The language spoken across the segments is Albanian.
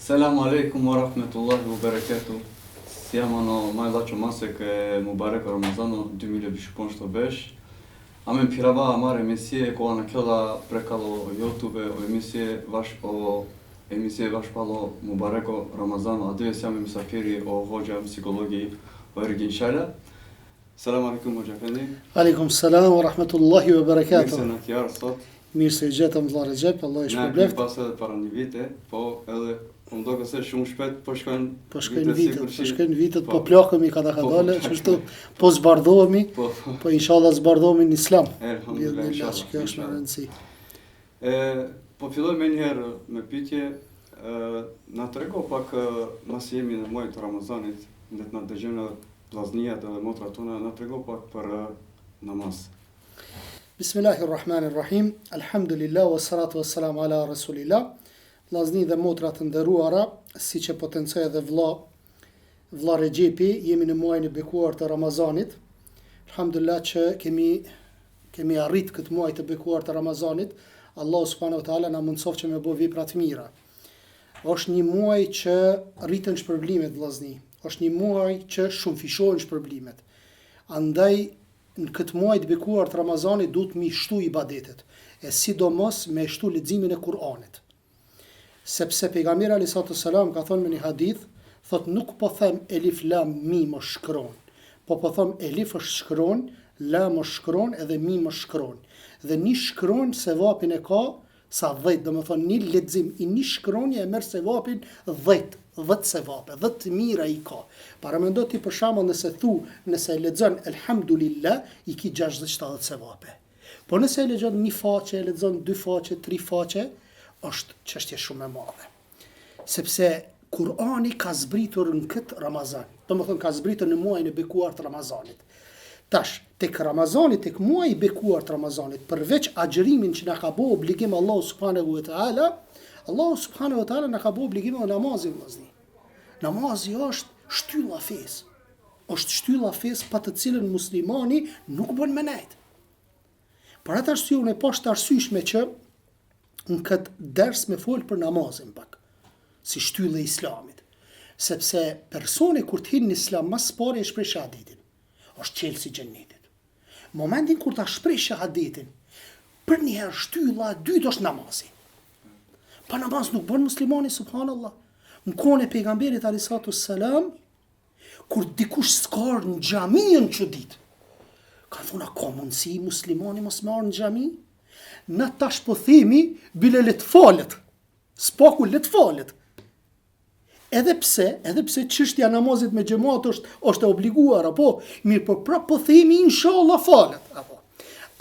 Selam aleikum wa rahmetullahi wa bereketu. Siamo no mai mase che Mubarek Ramazano 2025. Ame piraba amare emisie ko anakela prekalo YouTube o emisie vash o emisie vashpalo Mubareko Ramazano adive siamo misafiri o hoxha psikologi o Ergin Shala. Selam aleikum hoxha efendi. Aleikum selam wa rahmetullahi wa Mirë berekatuh. se na ke ardhur sot. Mirë se ju gjetëm vëlla Rexhep, Allahu ju Na kemi shpërbleft. pas edhe para një vite, po edhe po më duket se shumë shpejt po shkojnë Po shkojnë vitet, sikur po që- shkojnë vitet, po Po. plakemi kada Po, po kadale, plakemi. qështu po zbardhohemi, Po, po. po inshallah zbardhohemi në Islam. Elhamdulillah, Biidhnillah, inshallah. që kjo është me inshallah. rëndësi. E, po filloj me njëherë me pyetje, e, na trego pak e, masi jemi në muaj të Ramazanit, le të na dëgjojnë edhe vllazniat edhe motrat tona, na trego pak për e, namaz. Bismillahirrahmanirrahim. Alhamdulillah wa salatu wa salam ala rasulillah. Vllazni dhe motra të nderuara, siç e potencoi edhe vlla vlla Rexhepi, jemi në muajin e bekuar të Ramazanit. Alhamdulillah që kemi kemi arrit këtë muaj të bekuar të Ramazanit. Allahu subhanahu wa taala na mundsoft që me bo vepra të mira. Është një muaj që rriten shpërblimet vllazni. Është një muaj që shumëfishohen shpërblimet. Andaj në këtë muaj të bekuar të Ramazanit duhet mi shtu ibadetet, e sidomos me shtu leximin e Kur'anit. Sepse pejgamberi alejhi salatu selam ka thënë me një hadith, thotë nuk po them elif lam mim është shkronjë, po po them elif është shkronjë, lam është shkronjë edhe mim është shkronjë. Dhe një shkronjë sevapin e ka sa 10, domethënë një lexim i një shkronje e merr sevapin 10, 10 sevape, 10 të mira i ka. Paramendo ti për shembull nëse thu, nëse e lexon elhamdulillah, i ki 60-70 sevape. Po nëse e lexon një faqe, e lexon dy faqe, tri faqe, është çështje shumë e madhe. Sepse Kur'ani ka zbritur në këtë Ramazan, domethënë ka zbritur në muajin e bekuar të Ramazanit. Tash, tek Ramazani, tek muaji i bekuar të Ramazanit, përveç agjërimin që na ka bo obligim Allahu subhanahu wa taala, Allahu subhanahu wa taala na ka bo obligim edhe namazin, vëllazni. Namazi është shtylla fesë. Është shtylla fesë pa të cilën muslimani nuk bën me nejt. Për atë arsye unë e pash të arsyeshme që në këtë ders me fol për namazin pak, si shtyllë e islamit. Sepse personi kur të hin në islam mas pari e shpreh shahadetin, është çelësi i xhennetit. Momentin kur ta shpreh shahadetin, përnjëherë shtylla e dytë është namazi. Pa namaz nuk bën muslimani, subhanallah. Në kohën e pejgamberit alejhi salatu selam, Kur dikush s'ka ardhë në xhami janë çudit. Kanë thonë, a ka mundësi muslimani mos me ardhë në xhami? Na tash po themi, bile le të falet. S'paku le të falet. Edhe pse, edhe pse çështja e namazit me xhemat është është e obliguar apo, mirëpo prap po themi inshallah falet, apo.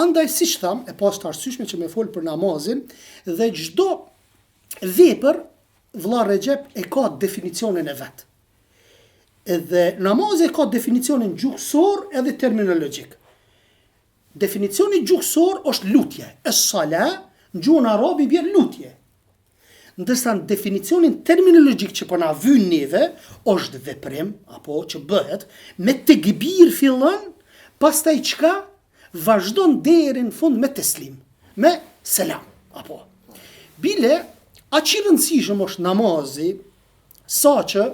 Andaj siç tham, e pash të arsyeshme që me fol për namazin dhe çdo vepër vëlla Rexhep e ka definicionin e vet. Edhe namazi e ka definicionin gjuhësor edhe terminologjik. Definicioni gjuhësor është lutje. Es-sala në gjuhën arabe i bjen lutje. Ndërsa në definicionin terminologjik që po na vyn neve është veprim apo që bëhet me tekbir fillon, pastaj çka vazhdon deri në fund me teslim, me selam apo. Bile aq i rëndësishëm është namazi Saqë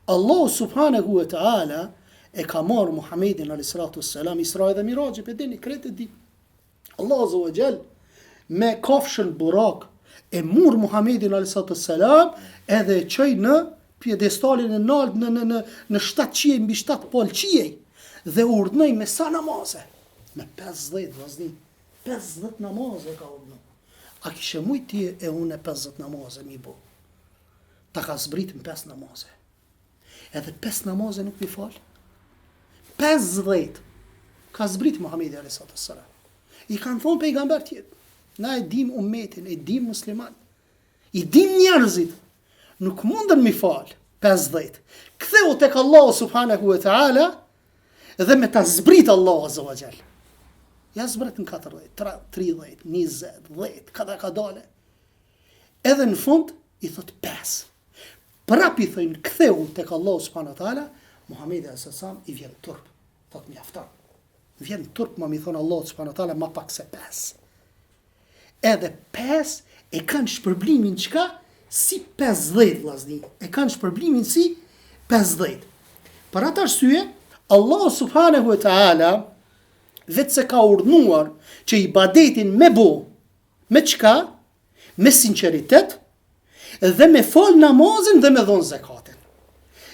Allahu subhanehu ve teala e ka marrë Muhammedin alayhi salatu wassalam Isra dhe Miraxhi, pe dini, krejt e di. Allahu azza wa jall me kafshën Burak e mur Muhammedin alayhi salatu wassalam edhe e çoi në piedestalin e nalt në në në në shtatë qiej mbi shtatë palë qiej dhe urdhnoi me sa namaze me 50 vllazni 50 namaze ka urdhnu a kishe mujt ti e unë 50 namaze mi bo Ta ka zbrit në pesë namaze. Edhe pesë namaze nuk m'i fal. 50 ka zbrit Muhamedi alayhi salatu wassalam. I kanë thonë pejgamberët tjerë, na e dim ummetin, e dim musliman. I dim njerëzit. Nuk mundën m'i fal 50. Ktheu tek Allahu subhanahu wa taala dhe me ta zbrit Allahu azza wa jall. Ja zbret në 40, 30, 20, 10, kadal kadale. Edhe në fund i thot 5. Prap i thojnë ktheu tek Allahu subhanahu wa taala, Muhamedi alejhi selam i vjen turp. Thot mjafton. Vjen turp ma mi thon Allahu subhanahu wa taala ma pak se 5. Edhe 5 e kanë shpërblimin çka? Si 50 vllazni, e kanë shpërblimin si 50. Për atë arsye, Allahu subhanahu wa taala veç se ka urdhnuar që ibadetin me bo, me çka? Me sinqeritet dhe me fal namazin dhe me dhon zekatin.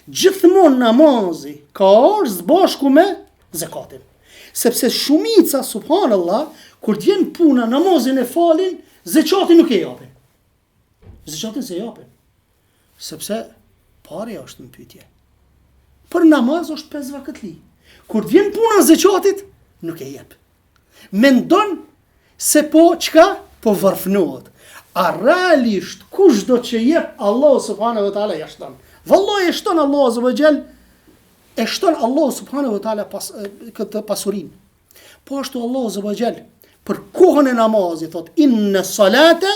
Gjithmonë namazi ka ardhur së bashku me zekatin. Sepse shumica, subhanallah, kur t'vjen puna namazin e falin, zekatin nuk e japin. Zekatin s'e japin. Sepse parja është në pyetje. Për namaz është pesë vakëtli. Kur të vjen puna zekatit, nuk e jep. Mendon se po çka po varfnohet. A realisht kushdo që jep Allahu subhanahu wa taala ja shton. Vallahi e shton Allahu azza wa jall e shton Allahu subhanahu wa taala pas këtë pasurinë. Po ashtu Allahu azza wa jall për kohën e namazit thot inna salate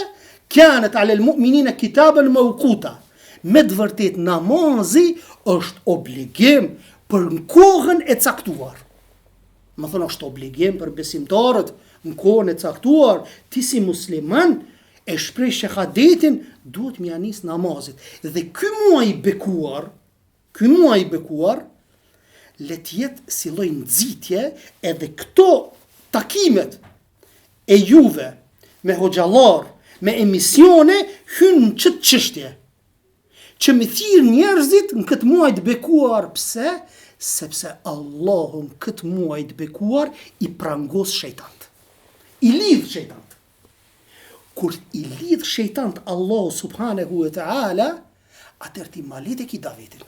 kanat ala al-mu'minina kitaban mawquta. Me të vërtet namazi është obligim për në kohën e caktuar. Domethonë është obligim për besimtarët në kohën e caktuar, ti si musliman e shpreh shehadetin, duhet m'ia nis namazit. Dhe ky muaj i bekuar, Ky muaj i bekuar le të jetë si lloj nxitje edhe këto takimet e juve me hoxhallar, me emisione hyn në qët çështje. Që me thirr njerëzit në këtë muaj të bekuar, pse? Sepse Allahu në këtë muaj të bekuar i prangos shejtant. I lidh shejtant. Kur i lidh shejtant Allahu subhanehu e teala, atëherë ti ma lehtë e ki davetin.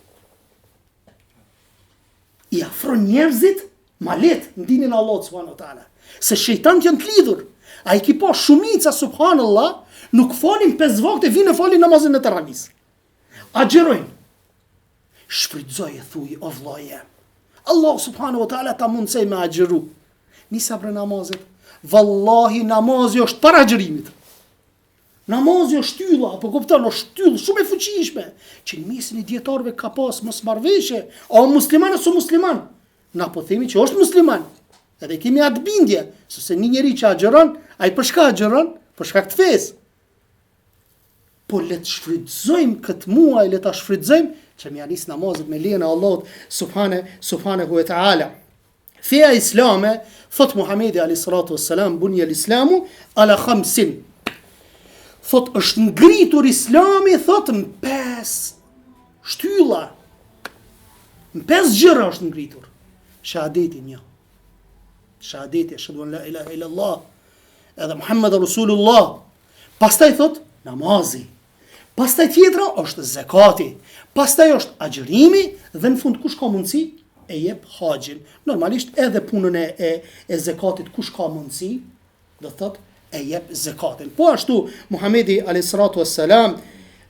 I afron njerëzit ma lehtë në dinin e Allahut subhanehu e teala. Se shejtant janë të lidhur. A i ki pa shumica subhanallah nuk falin pesë vakte vijnë e falin namazin e teravisë. Agjërojnë. Shfrytëzoj e thuj o vllai jem. Allahu subhanahu wa taala ta mundësoi me agjëru. Nisa bre namazit. Vallahi namazi është para agjërimit. Namazi është shtylla, apo kupton, është shtyllë shumë e fuqishme, që në mesin e dijetarëve ka pas mosmarrëveshje, a o musliman a s'o musliman? Na po themi që është musliman. Edhe kemi atë bindje, sepse një njeri që agjëron, ai për çka agjëron? Për shkak të fesë. Po le të shfrytëzojmë këtë muaj, le ta shfrytëzojmë që me ia nis namazit me lejen e Allahut subhane subhanehu ve teala. Feja islame, thot Muhamedi alayhi salatu wassalam, buniyal islamu ala khamsin. Thot është ngritur islami, thot në pesë shtylla. Në pesë gjëra është ngritur. Shahadeti një. Shahadeti, eshhedu en la ilaha illallah, edhe Muhammed Rasulullah. Pastaj thot namazi. Pastaj tjetra është zekati. Pastaj është agjërimi dhe në fund kush ka mundësi e jep haxhin. Normalisht edhe punën e e, e zekatit kush ka mundësi, do thot e jep zekatin. Po ashtu Muhamedi alayhi salatu wassalam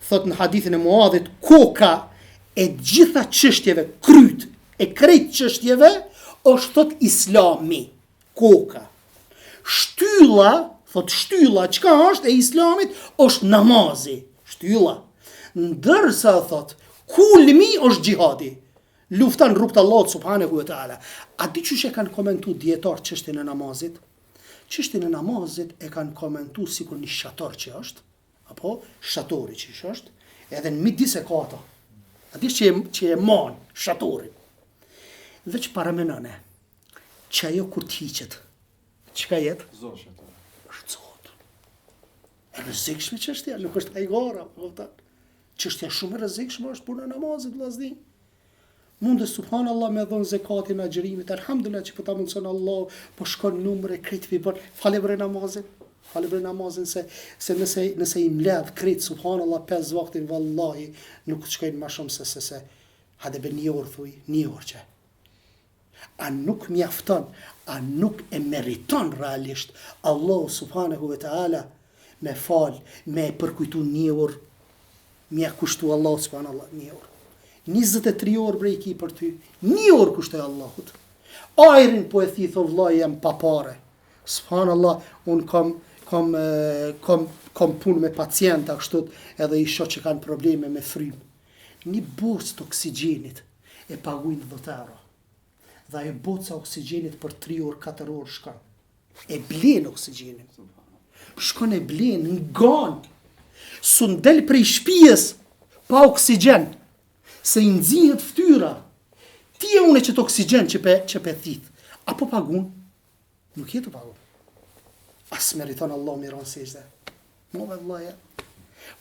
thot në hadithin e Muadhit koka e gjitha çështjeve kryt e krejt çështjeve është thot Islami. Koka. Shtylla, thot shtylla, çka është e islamit, është namazi. Shtylla. Ndërsa, thot, kulmi është xhihadi. Lufta në rrugë të Allahut subhanehu ve teala. A di qysh e kanë komentu dijetarët çështjen e namazit? Çështjen e namazit e kanë komentu sikur një shator që është, apo shatori që është, edhe në midis e ka ato. A di që e, që e man shatorin. Veç paramenone, Që ajo kur të hiqet, çka jet? Zot shatori. Është zot. E rrezikshme çështja, nuk është hajgara, po kupton. Çështja shumë e rrezikshme është puna e namazit, vllazni. Munde subhanallah me dhon zekatin agjërimit, alhamdulillah që po ta mundson Allahu, po shkon n'umre krejt po i bën. Fale bre namazin. Fale bre namazin se se nëse nëse i mbledh krejt subhanallah pesë vaktin vallahi nuk të shkojnë më shumë se se se hajde be një orë thuj, një orë që. A nuk mjafton, a nuk e meriton realisht Allahu subhanehu ve teala me fal, me e përkujtu një orë, me ia kushtu Allahut subhanallah një orë. 23 orë bre i ki për ty, një orë kushtoja Allahut. Ajrin po e thith o vllai jem pa pare. Subhanallah, un kam kam kam kam punë me pacienta kështu edhe i shoh që kanë probleme me frymë. Një bocë të oksigjenit e paguajnë 10 euro. Dhe ajo boca oksigjenit për 3 orë, 4 orë shkon. E blen oksigjenin. Shkon e blen në ganë. S'un del prej shpijës pa oksigjen, se i nxihet ftyra. Ti e unë qët oksigjen që pe, që pe thith, a po pagun? Nuk je tu pagu. A s'meriton Allahu me i ra n'sexhde. Mo be vllaja.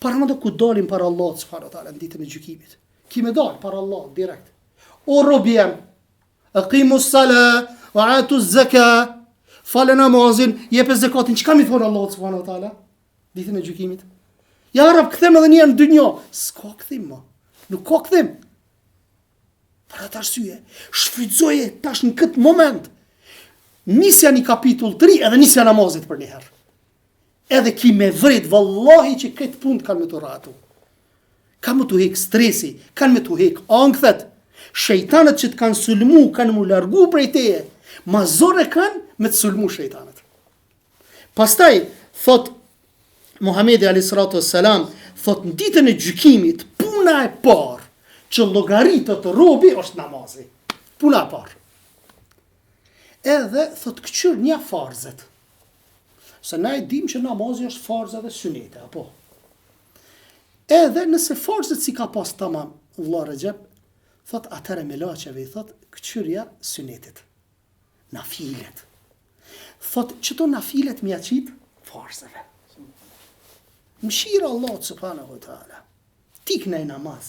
Paramendo kur dalim para Allahut subhanahu wa taala në ditën e gjykimit. Ki me dal para Allahut direkt. O robi jem, aqimu sala wa atu zaka. Fale namazin, jepe zekatin. Çka me i thonë Allahut subhanahu wa taala? Ditën e gjykimit. Ja Rab, kthem edhe një herë në dynja. S'ka kthim më. Nuk ka kthim. Për atë arsye, shfrytëzoje tash në këtë moment. Nisja një kapitull të ri edhe nisja namazit për një herë. Edhe ki me vrejt, vallahi që këtë punë kanë me t'u rahatu. Ka me t'u hek stresi, kanë me t'u hek ankthet, shejtanët që të kanë sulmu, kanë m'u largu prej teje, ma zor e kanë me të sulmu shejtanët. Pastaj, thot Muhamedi alayhi salatu wassalam, thot në ditën e gjykimit, puna e parë që llogaritet robi është namazi. Puna e parë. Edhe thot këqyrnja farzet. Se na e dim që namazi është farze dhe synete, apo? Edhe nëse farzet s'i ka pas tamam, vëlla Rexhep, thot atëherë melaqeve i thot këqyrja synetet. Nafilet. Thot, qëto nafilet m'ja qit farzeve. Mëshira e Allahut subhanahu wa taala. Ti ki naj namaz.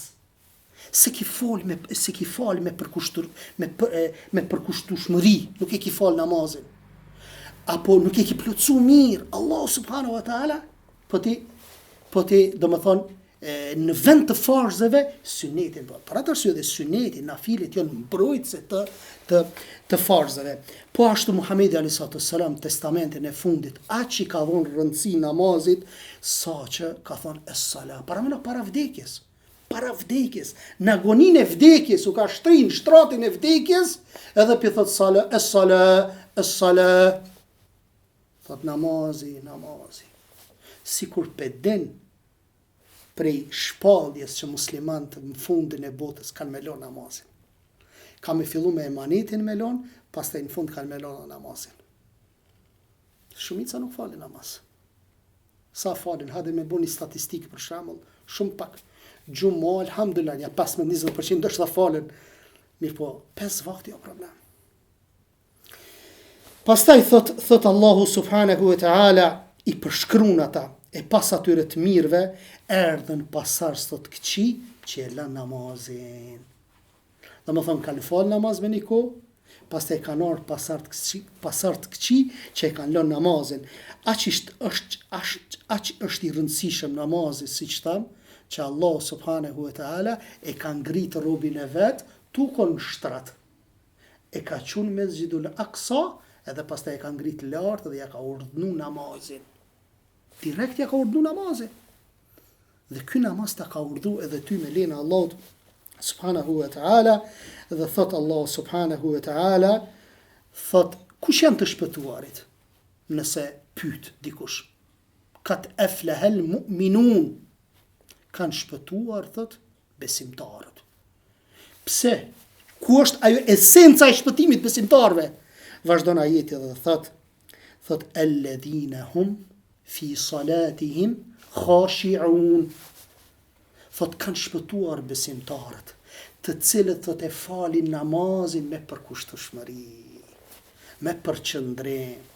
S'e ki fol me s'e ki fal me përkushtur me për, me përkushtueshmëri, nuk e ki fal namazin. Apo nuk e ki plotësu mirë. Allahu subhanahu wa taala po ti po ti domethonë në vend të farzeve synetin po për atë arsye dhe syneti nafilet janë mbrojtëse të të të farzeve po ashtu Muhamedi alayhi salatu selam testamentin e fundit aq i ka dhënë rëndësi namazit sa që ka thonë es sala paramendo para vdekjes para vdekjes në agoninë e vdekjes u ka shtri në shtratin e vdekjes edhe pi thot sala es sala es sala thot namazi namazi sikur pe din prej shpalljes që muslimanët në fundin e botës kanë me lon namazin. Ka me fillu me emanetin me lon, pastaj në fund kanë me lon namazin. Shumica nuk falin namaz. Sa falin, hajde me bo një statistikë për shembull, shumë pak. Xhuma, alhamdulillah, nja 15-20% ndoshta falin. Mirëpo, 5 vakte jo problem. Pastaj thot thot Allahu subhanahu wa taala i përshkruan ata e pas atyre të mirëve erdhën pasardhës të këqij që e lanë namazin. Domethonë kanë falë namaz me një kohë, pastaj kanë ardhur pasardhës të këqij, pasardhës të këqij që e kanë lënë namazin. Aq është është aq aq është i rëndësishëm namazi, siç thamë, që Allahu subhanahu wa taala e ka ngritë robin e vet tu kon në shtrat. E ka çu në Mesxhidul Aksa edhe pastaj e ka ngrit lart dhe ja ka urdhnu namazin. Direkt ja ka urdhnu namazin. Dhe ky namaz ta ka urdhnu edhe ty me lejen e Allahut subhanahu wa taala dhe thot Allahu subhanahu wa taala thot kush janë të shpëtuarit nëse pyet dikush kad eflehel mu'minun kanë shpëtuar thot besimtarët Pse? Ku është ajo esenca e shpëtimit besimtarëve? Vazhdon ajeti dhe thot, thot alladhina hum fi salatihim khashi'un. Thot kanë shpëtuar besimtarët, të cilët thot e falin namazin me përkushtueshmëri, me përqendrim.